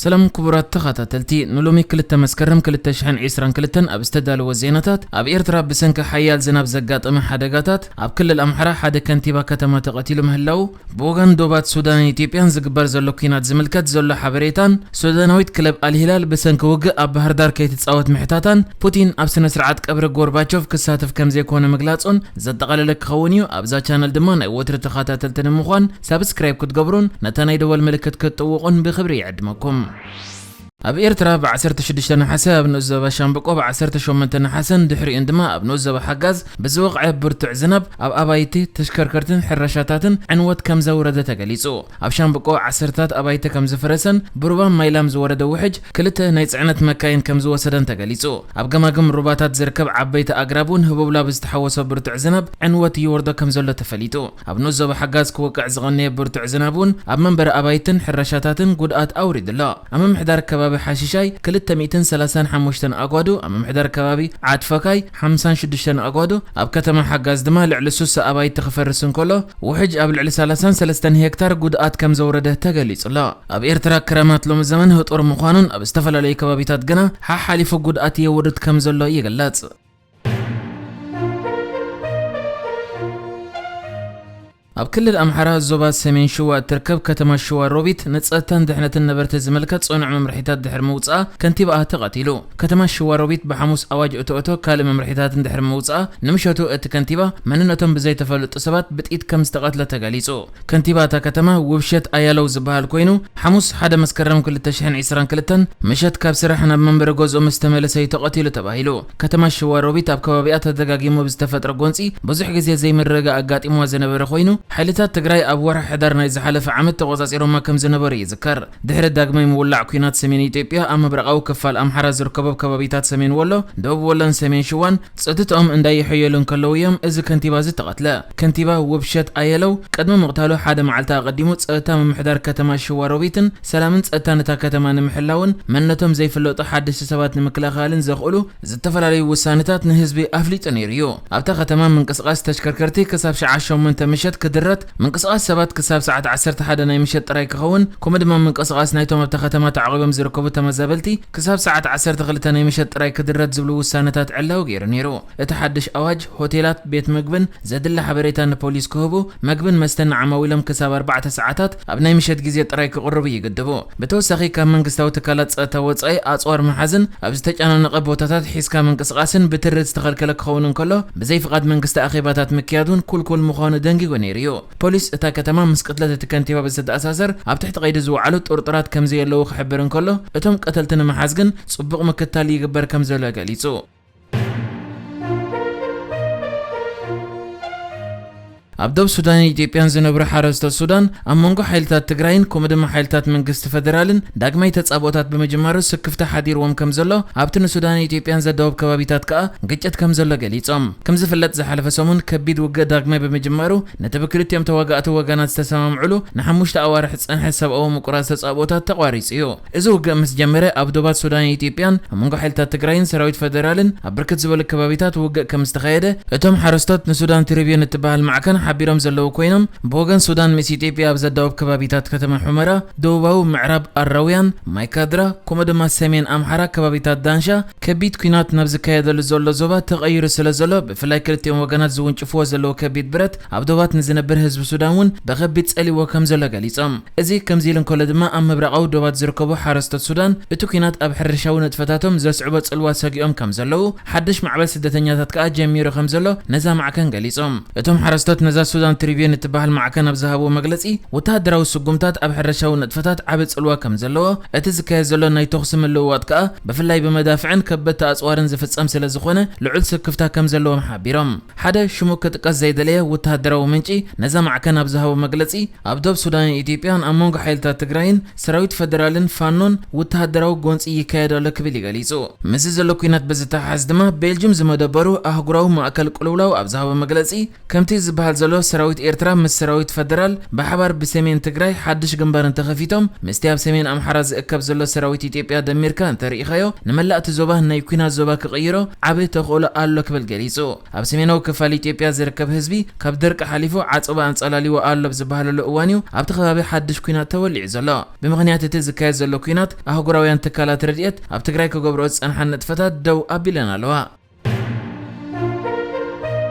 ሰላም ክቡራት ተኸታተልቲ፣ ንሎሚ ክልተ መስከረም ክልተ ሽሕን ዕስራን ክልተን ኣብ ዝተዳለወ ዜናታት፣ ኣብ ኤርትራ ብሰንኪ ሓያል ዝናብ ዘጋጠመ ሓደጋታት፣ ኣብ ክልል ኣምሓራ ሓደ ከንቲባ ከተማ ተቐቲሉ ምህላዉ፣ ብወገን ዶባት ሱዳንን ኢትዮጵያን ዝግበር ዘሎ ኲናት ዝምልከት ዘሎ ሓበሬታን፣ ሱዳናዊት ክለብ ኣልሂላል ብሰንኪ ውግእ ኣብ ባህር ዳር ከይትጻወት ምሕታታን፣ ፑቲን ኣብ ስነ ስርዓት ቀብሪ ጎርባቾቭ ክሳተፍ ከም ዘይኮነ ምግላጹን ዘጠቓለለ ክኸውን እዩ። ኣብዛ ቻነል ድማ ናይ ወትሪ ተኸታተልቲ ንምዃን ሳብስክራይብ ክትገብሩን ነታ ናይ ደወል ምልክት ክትጥውቑን ብኽብሪ ይዕድመኩም። ኣብ ኤርትራ ብ ዓሰርተ ሽዱሽተ ነሓሰ ኣብ ንኡስ ዞባ ሻምብቆ፣ ብ ዓሰርተ ሸሞንተ ነሓሰን ድሕሪኡን ድማ ኣብ ንኡስ ዞባ ሓጋዝ ብዝወቕዐ ብርቱዕ ዝናብ ኣብ ኣባይቲ፣ ተሽከርከርትን ሕርሻታትን ዕንወት ከም ዘውረደ ተገሊጹ። ኣብ ሻምብቆ ዓሰርታት ኣባይቲ ከም ዝፈረሰን ብሩባ ማይላም ዝወረደ ውሕጅ ክልተ ናይ ጽዕነት መካይን ከም ዝወሰደን ተገሊጹ። ኣብ ገማግም ሩባታት ዝርከብ ዓበይቲ ኣግራብ እውን ህቦብላ ብዝተሓወሶ ብርቱዕ ዝናብ ዕንወት ይወርዶ ከም ዘሎ ተፈሊጡ። ኣብ ንኡስ ዞባ ሓጋዝ ክወቅዕ ዝቐነየ ብርቱዕ ዝናብ እውን ኣብ መንበሪ ኣባይትን ሕርሻታትን ጉድኣት ኣውሪዱ ኣሎ። ኣብ ምምሕዳር ከባቢ ሓሽሻይ ክልተ ሚእትን ሰላሳን ሓሙሽተን ኣጓዱ፣ ኣብ ምምሕዳር ከባቢ ዓድፈካይ ሓምሳን ሽዱሽተን ኣጓዱ፣ ኣብ ከተማ ሓጋዝ ድማ ልዕሊ ስሳ ኣባይቲ ክፈርስ እንከሎ፣ ውሕጅ ኣብ ልዕሊ ሰላሳን ሰለስተን ሄክታር ጉድኣት ከም ዘውረደ ተገሊጹ ኣሎ። ኣብ ኤርትራ ክረማት ሎሚ ዘመን ህጡር ምዃኑን ኣብ ዝተፈላለዩ ከባቢታት ግና ሓሓሊፉ ጉድኣት የውርድ ከም ዘሎ ይግለጽ። ኣብ ክልል ኣምሓራ ዞባ ሰሜን ሽዋ እትርከብ ከተማ ሽዋ ሮቢት ንጸጥታን ድሕነትን ነበርቲ ዝምልከት ጽኑዕ መምርሒታት ድሕሪ ምውጻኣ ከንቲባኣ ተቐቲሉ። ከተማ ሽዋ ሮቢት ብሓሙስ ኣዋጅ እቶ እቶ ካልእ መምርሒታትን ድሕሪ ምውጻኣ ንምሸቱ እቲ ከንቲባ መንነቶም ብዘይተፈለጡ ሰባት ብጥይት ከም ዝተቐትለ ተገሊጹ። ከንቲባ እታ ከተማ ውብሸት ኣያለው ዝበሃል ኮይኑ፣ ሓሙስ ሓደ መስከረም ክልተ ሽሕን ዕስራን ክልተን ምሸት ካብ ስራሕ ናብ መንበሪ ገዝኡ ምስ ተመለሰ እዩ ተቐቲሉ ተባሂሉ። ከተማ ሽዋ ሮቢት ኣብ ከባቢኣ ተደጋጊሙ ብዝተፈጥረ ጎንጺ ብዙሕ ግዜ ዘይምርግጋእ ኣጋጢምዋ ዝነበረ ኮይኑ፣ ሓይልታት ትግራይ ኣብ ወርሒ ሕዳር ናይ ዝሓለፈ ዓመት ተቖጻጺሮማ ከም ዝነበሩ ይዝከር። ድሕሪ ዳግማይ ምውላዕ ኲናት ሰሜን ኢትዮጵያ፣ ኣብ ምብራቓዊ ክፋል ኣምሓራ ዝርከቡ ከባቢታት ሰሜን ወሎ፣ ደቡብ ወሎን ሰሜን ሽዋን ጸጥትኦም እንዳይሕየሉ እንከለዉ እዮም እዚ ከንቲባ ዝተቐትለ። ከንቲባ ውብሸት ኣየለው ቅድሚ ምቕታሉ ሓደ መዓልቲ ኣቐዲሙ ጸጥታ ምምሕዳር ከተማ ሽዋ ሮቢትን ሰላምን ጸጥታን እታ ከተማ ንምሕላውን መንነቶም ዘይፍለጡ ሓደሽቲ ሰባት ንምክልኻልን ዘኽእሉ ዝተፈላለዩ ውሳነታት ንህዝቢ ኣፍሊጡ ነይሩ እዩ። ኣብታ ከተማ ምንቅስቓስ ተሽከርከርቲ ክሳብ ሸዓ ሸሞንተ ምሸት ክድረት፣ ምንቅስቓስ ሰባት ክሳብ ሰዓት ዓሰርተ ሓደ ናይ ምሸት ጥራይ ክኸውን፣ ከምኡ ድማ ምንቅስቓስ ናይቶም ኣብታ ከተማ ተዓቑቦም ዝርከቡ ተመዛበልቲ ክሳብ ሰዓት ዓሰርተ ክልተ ናይ ምሸት ጥራይ ክድረት ዝብሉ ውሳነታት ዕላዊ ገይሩ ነይሩ። እቲ ሓድሽ ኣዋጅ፣ ሆቴላት፣ ቤት ምግብን ዘድሊ ሓበሬታ ንፖሊስ ክህቡ፣ መግብን መስተን ንዓማዊሎም ክሳብ ኣርባዕተ ሰዓታት ኣብ ናይ ምሸት ግዜ ጥራይ ክቕርቡ ይግድቡ። ብተወሳኺ፣ ካብ መንግስታዊ ትካላት ጸጥታ ወጻኢ ኣጽዋር ምሓዝን ኣብ ዝተጨናነቐ ቦታታት ሒዝካ ምንቅስቓስን ብትሪ ዝተኸልከለ ክኸውን እንከሎ፣ ብዘይ ፍቓድ መንግስቲ ኣኼባታት ምክያድ እውን ኩልኩል ምዃኑ ደንጊጉ ነይሩ እዩ። ፖሊስ እታ ከተማ ምስ ቅትለት እቲ ከንቲባ ብዝተኣሳሰር ኣብ ትሕቲ ቀይዲ ዝወዓሉ ጥርጡራት ከም ዘየለዉ ክሕብር እንከሎ፣ እቶም ቀተልቲ ንምሓዝ ግን ጽቡቕ ምክትታል ይግበር ከም ዘሎ ገሊጹ። ኣብ ደቡብ ሱዳንን ኢትዮጵያን ዝነብሩ ሓረስቶት ሱዳን፣ ኣብ መንጎ ሓይልታት ትግራይን ከምኡ ድማ ሓይልታት መንግስቲ ፈደራልን ዳግማይ ተጻብኦታት ብምጅማሩ ስክፍታ ሓዲርዎም ከም ዘሎ፣ ኣብቲ ንሱዳንን ኢትዮጵያን ዘዳውብ ከባቢታት ከኣ ግጭት ከም ዘሎ ገሊጾም። ከም ዝፍለጥ፣ ዝሓለፈ ሰሙን ከቢድ ውግእ ዳግማይ ብምጅማሩ፣ ነቲ ብክልቲኦም ተዋጋእቲ ወገናት ዝተሰማምዕሉ ንሓሙሽተ ኣዋርሕ ዝጸንሐ ሰብኣዊ ምቁራጽ ተጻብኦታት ተቋሪጹ እዩ። እዚ ውግእ ምስ ጀመረ፣ ኣብ ዶባት ሱዳንን ኢትዮጵያን ኣብ መንጎ ሓይልታት ትግራይን ሰራዊት ፈደራልን ኣብ ብርክት ዝበሉ ከባቢታት ውግእ ከም ዝተኻየደ እቶም ሓረስቶት ንሱዳን ትሪቢዩን እትበሃል ማዕከን ሓቢሮም ዘለዉ ኮይኖም፣ ብወገን ሱዳን ምስ ኢትዮጵያ ኣብ ዘዳውብ ከባቢታት ከተማ ሑመራ፣ ደቡባዊ ምዕራብ ኣራውያን፣ ማይካድራ፣ ከምኡ ድማ ሰሜን ኣምሓራ ከባቢታት ዳንሻ ከቢድ ኲናት ናብ ዝካየደሉ ዘሎ ዞባ ተቐይሩ ስለ ዘሎ፣ ብፍላይ ክልቲኦም ወገናት ዝውንጭፍዎ ዘለዉ ከቢድ ብረት ኣብ ዶባት ንዝነብር ህዝቢ ሱዳን እውን ብኸቢድ ጸሊዎ ከም ዘሎ ገሊጾም። እዚ ከምዚ ኢሉ እንከሎ ድማ፣ ኣብ ምብራቓዊ ዶባት ዝርከቡ ሓረስቶት ሱዳን፣ እቲ ኲናት ኣብ ሕርሻዊ ንጥፈታቶም ዘስዕቦ ጽልዋ ሰጊኦም ከም ዘለዉ፣ ሓድሽ ማዕበል ስደተኛታት ከኣ ጀሚሩ ከም ዘሎ ነዛ ማዕከን ገሊጾም። እቶም ሓረስቶት ነዛ ሱዳን ትሪቢዩን እትበሃል ማዕከን ኣብ ዝሃብዎ መግለጺ፣ ወተሃደራዊ ስጉምታት ኣብ ሕርሻዊ ንጥፈታት ዓቢ ጽልዋ ከም ዘለዎ፣ እቲ ዝካየድ ዘሎ ናይ ተኹሲ ምልውዋጥ ከኣ ብፍላይ ብመዳፍዕን ከበድቲ ኣጽዋርን ዝፍጸም ስለ ዝኾነ፣ ልዑል ስክፍታ ከም ዘለዎም ሓቢሮም። ሓደ ሽሙ ክጥቀስ ዘይደለየ ወተሃደራዊ ምንጪ ነዛ ማዕከን ኣብ ዝሃቦ መግለጺ፣ ኣብ ዶብ ሱዳንን ኢትዮጵያን ኣብ መንጎ ሓይልታት ትግራይን ሰራዊት ፈደራልን ፋኖን ወተሃደራዊ ጎንጺ ይካየድ ኣሎ ክብል እዩ ገሊጹ። ምስዚ ዘሎ ኲናት ብዝተሓሓዝ ድማ፣ ቤልጅም ዝመደበሩ ኣህጉራዊ ማእከል ቅልውላው ኣብ ዝሃቦ መግለጺ፣ ከምቲ ዝበሃል ዘሎ ሰራዊት ኤርትራ ምስ ሰራዊት ፈደራል ብሓባር ብሰሜን ትግራይ ሓድሽ ግንባር እንተኸፊቶም፣ ምስቲ ኣብ ሰሜን ኣምሓራ ዝእከብ ዘሎ ሰራዊት ኢትዮጵያ ደሚርካ እንተርኢኻዮ፣ ንመላእ እቲ ዞባ ናይ ኲናት ዞባ ክቕይሮ ዓቢ ተኽእሎ ኣሎ ክብል ገሊጹ። ኣብ ሰሜናዊ ክፋል ኢትዮጵያ ዝርከብ ህዝቢ ካብ ደርቂ ሓሊፉ ዓጸባ ኣንጸላሊዎ ኣሎ ኣብ ዝበሃለሉ እዋን እዩ ኣብቲ ከባቢ ሓድሽ ኲናት ተወሊዑ ዘሎ። ብምኽንያት እቲ ዝካየድ ዘሎ ኲናት ኣህጉራውያን ትካላት ረድኤት ኣብ ትግራይ ክገብርኦ ዝጸንሓ ንጥፈታት ደው ኣቢለን ኣለዋ።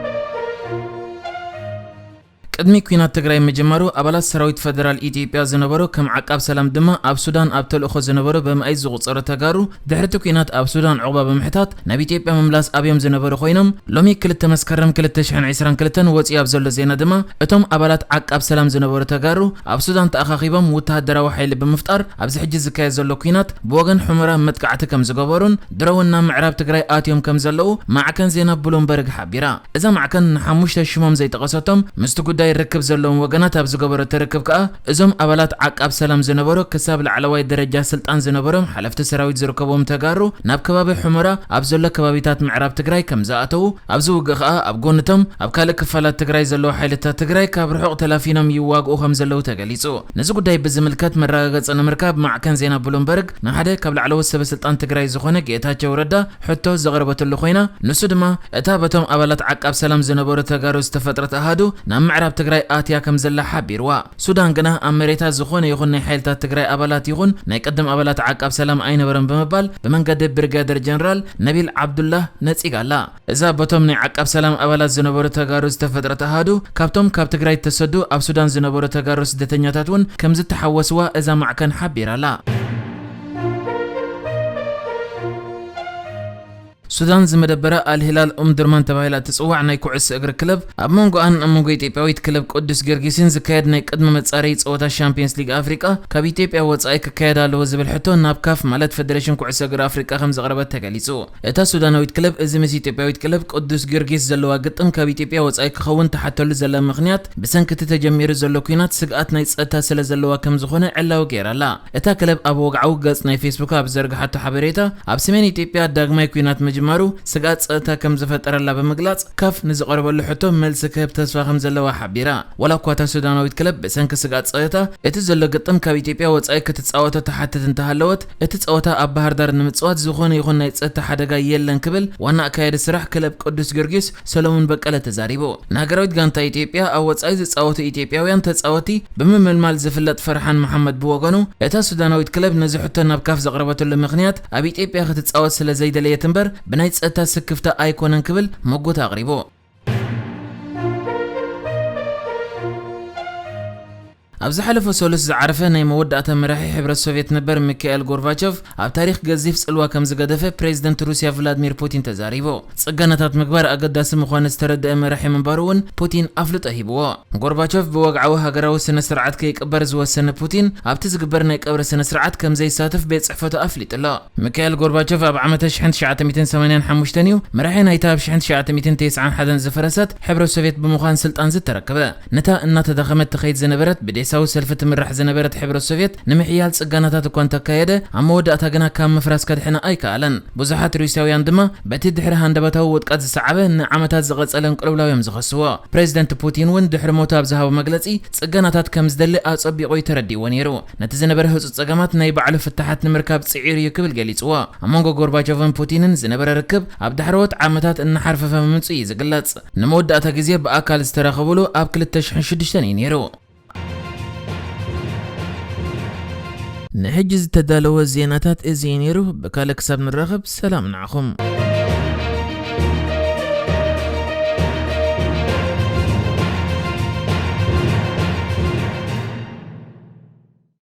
ቅድሚ ኲናት ትግራይ ምጅማሩ ኣባላት ሰራዊት ፈደራል ኢትዮጵያ ዝነበሩ ከም ዓቃብ ሰላም ድማ ኣብ ሱዳን ኣብ ተልእኾ ዝነበሩ ብምኣይ ዝቑጸሩ ተጋሩ ድሕርቲ ኲናት ኣብ ሱዳን ዑቕባ ብምሕታት ናብ ኢትዮጵያ ምምላስ ኣብዮም ዝነበሩ ኮይኖም ሎሚ ክልተ መስከረም ክልተ ሽሕን ዕስራን ክልተን ወፂኡ ኣብ ዘሎ ዜና ድማ እቶም ኣባላት ዓቃብ ሰላም ዝነበሩ ተጋሩ ኣብ ሱዳን ተኣኻኺቦም ወተሃደራዊ ሓይሊ ብምፍጣር ኣብዚ ሕጂ ዝካየድ ዘሎ ኲናት ብወገን ሑመራ መጥቃዕቲ ከም ዝገበሩን ድሮ እውን ናብ ምዕራብ ትግራይ ኣትዮም ከም ዘለዉ ማዕከን ዜና ብሉምበርግ ሓቢራ። እዛ ማዕከን ንሓሙሽተ ሽሞም ዘይጠቐሰቶም ምስቲ ጉዳይ ርክብ ዘለዎም ወገናት ኣብ ዝገበረቶ ርክብ ከኣ እዞም ኣባላት ዓቃብ ሰላም ዝነበሩ ክሳብ ላዕለዋይ ደረጃ ስልጣን ዝነበሮም ሓለፍቲ ሰራዊት ዝርከብዎም ተጋሩ ናብ ከባቢ ሑመራ ኣብ ዘሎ ከባቢታት ምዕራብ ትግራይ ከም ዝኣተዉ ኣብዚ ውግእ ከኣ ኣብ ጎንቶም ኣብ ካልእ ክፋላት ትግራይ ዘለዉ ሓይልታት ትግራይ ካብ ርሑቕ ተላፊኖም ይዋግኡ ከም ዘለዉ ተገሊጹ። ነዚ ጉዳይ ብዝምልከት መረጋገጺ ንምርካብ ማዕከን ዜና ብሉምበርግ ንሓደ ካብ ላዕለዎት ሰበ ስልጣን ትግራይ ዝኾነ ጌታቸው ረዳ ሕቶ ዘቕረበትሉ ኮይና፣ ንሱ ድማ እታ በቶም ኣባላት ዓቃብ ሰላም ዝነበሩ ተጋሩ ዝተፈጥረት ኣሃዱ ናብ ምዕራብ ትግራይ ኣትያ ከም ዘላ ሓቢርዋ። ሱዳን ግና ኣብ መሬታ ዝኾነ ይኹን ናይ ሓይልታት ትግራይ ኣባላት ይኹን ናይ ቅድም ኣባላት ዓቃብ ሰላም ኣይነበረን ብምባል ብመንገዲ ብርጋደር ጀነራል ነቢል ዓብዱላህ ነጺጋ ኣላ። እዛ በቶም ናይ ዓቃብ ሰላም ኣባላት ዝነበሩ ተጋሩ ዝተፈጥረት ኣሃዱ ካብቶም ካብ ትግራይ እተሰዱ ኣብ ሱዳን ዝነበሩ ተጋሩ ስደተኛታት እውን ከም ዝተሓወስዋ እዛ ማዕከን ሓቢራ ኣላ። ሱዳን ዝመደበራ ኣልሂላል ኡምድርማን ተባሂላ እትጽዋዕ ናይ ኩዕሶ እግሪ ክለብ ኣብ መንጎኣን ኣብ መንጎ ኢትዮጵያዊት ክለብ ቅዱስ ጊዮርጊስን ዝካየድ ናይ ቅድመ መጻረዪ ጸወታ ሻምፒየንስ ሊግ ኣፍሪቃ ካብ ኢትዮጵያ ወጻኢ ክካየድ ኣለዎ ዝብል ሕቶ ናብ ካፍ ማለት ፌደሬሽን ኩዕሶ እግሪ ኣፍሪቃ ከም ዘቕረበት ተገሊጹ። እታ ሱዳናዊት ክለብ እዚ ምስ ኢትዮጵያዊት ክለብ ቅዱስ ጊዮርጊስ ዘለዋ ግጥም ካብ ኢትዮጵያ ወጻኢ ክኸውን ትሓተሉ ዘላ ምኽንያት ብሰንኪ እቲ ተጀሚሩ ዘሎ ኲናት ስግኣት ናይ ጸጥታ ስለ ዘለዋ ከም ዝኾነ ዕላዊ ገይራ ኣላ። እታ ክለብ ኣብ ወግዓዊ ገጽ ናይ ፌስቡክ ኣብ ዘርግሓቶ ሓበሬታ ኣብ ሰሜን ኢትዮጵያ ዳግማይ ኲናት ምጅማሩ ስግኣት ጸጥታ ከም ዝፈጠረላ ብምግላጽ ካፍ ንዝቐረበሉ ሕቶ መልሲ ክህብ ተስፋ ከም ዘለዋ ሓቢራ። ዋላ እኳ እታ ሱዳናዊት ክለብ ብሰንኪ ስግኣት ጸጥታ እቲ ዘሎ ግጥም ካብ ኢትዮጵያ ወጻኢ ክትጻወቶ ትሓትት እንተሃለወት እቲ ጸወታ ኣብ ባህር ዳር ንምጽዋት ዝኾነ ይኹን ናይ ጸጥታ ሓደጋ የለን ክብል ዋና ኣካያዲ ስራሕ ክለብ ቅዱስ ጊዮርጊስ ሰሎሞን በቀለ ተዛሪቡ። ንሃገራዊት ጋንታ ኢትዮጵያ ኣብ ወጻኢ ዝጻወቱ ኢትዮጵያውያን ተጻወቲ ብምምልማል ዝፍለጥ ፈርሓን መሓመድ ብወገኑ እታ ሱዳናዊት ክለብ ነዚ ሕቶ ናብ ካፍ ዘቕረበትሉ ምኽንያት ኣብ ኢትዮጵያ ክትጻወት ስለ ዘይደለየት እምበር ብናይ ጸጥታ ስክፍታ ኣይኮነን ክብል መጎት ኣቕሪቡ። ኣብ ዝሓለፈ ሰሉስ ዝዓረፈ ናይ መወዳእታ መራሒ ሕብረት ሶቭየት ነበር ሚካኤል ጎርባቾቭ ኣብ ታሪኽ ገዚፍ ጽልዋ ከም ዝገደፈ ፕሬዚደንት ሩስያ ቭላድሚር ፑቲን ተዛሪቡ። ጽገናታት ምግባር ኣገዳሲ ምዃኑ ዝተረድአ መራሒ ምንባሩ እውን ፑቲን ኣፍልጦ ሂብዎ። ጎርባቾቭ ብወግዓዊ ሃገራዊ ስነ ስርዓት ከይቅበር ዝወሰነ ፑቲን ኣብቲ ዝግበር ናይ ቀብሪ ስነ ስርዓት ከም ዘይሳተፍ ቤት ጽሕፈቱ ኣፍሊጡ ኣሎ። ሚካኤል ጎርባቾቭ ኣብ ዓመተ ሽሕን ትሽዓተ ሚእትን ሰማንያን ሓሙሽተን እዩ መራሒ ናይታ ኣብ ሽሕን ትሽዓተ ሚእትን ተስዓን ሓደን ዝፈረሰት ሕብረት ሶቭየት ብምዃን ስልጣን ዝተረከበ። ነታ እናተዳኸመት ትኸይድ ዝነበረት ብዴሳዊ ሰልፊ ትምራሕ ዝነበረት ሕብረት ሶቭየት ንምሕያል ጽገናታት እኳ እንተካየደ ኣብ መወዳእታ ግና ካብ ምፍራስ ከድሕና ኣይከኣለን። ብዙሓት ሩስያውያን ድማ በቲ ድሕሪ ሃንደበታዊ ውድቀት ዝሰዓበ ንዓመታት ዝቐጸለ እንቅልውላው እዮም ዝኸስዎ። ፕሬዚደንት ፑቲን እውን ድሕሪ ሞቱ ኣብ ዝሃቦ መግለጺ ጽገናታት ከም ዝደሊ ኣጸቢቑ እዩ ተረዲእዎ ነይሩ። ነቲ ዝነበረ ህጹጽ ጸገማት ናይ ባዕሉ ፍታሓት ንምርካብ ጽዒሩ እዩ ክብል ገሊጽዎ። ኣብ መንጎ ጎርባቾቭን ፑቲንን ዝነበረ ርክብ ኣብ ዳሕረዎት ዓመታት እናሓርፈፈ ምምጹ እዩ ዝግለጽ። ንመወዳእታ ግዜ ብኣካል ዝተራኸብሉ ኣብ ክልተ ሽሕን ሽዱሽተን እዩ ነይሩ። ንሕጂ ዝተዳለወ ዜናታት እዚ እዩ ነይሩ። ብካልእ ክሳብ ንራኸብ ሰላም ንዓኹም።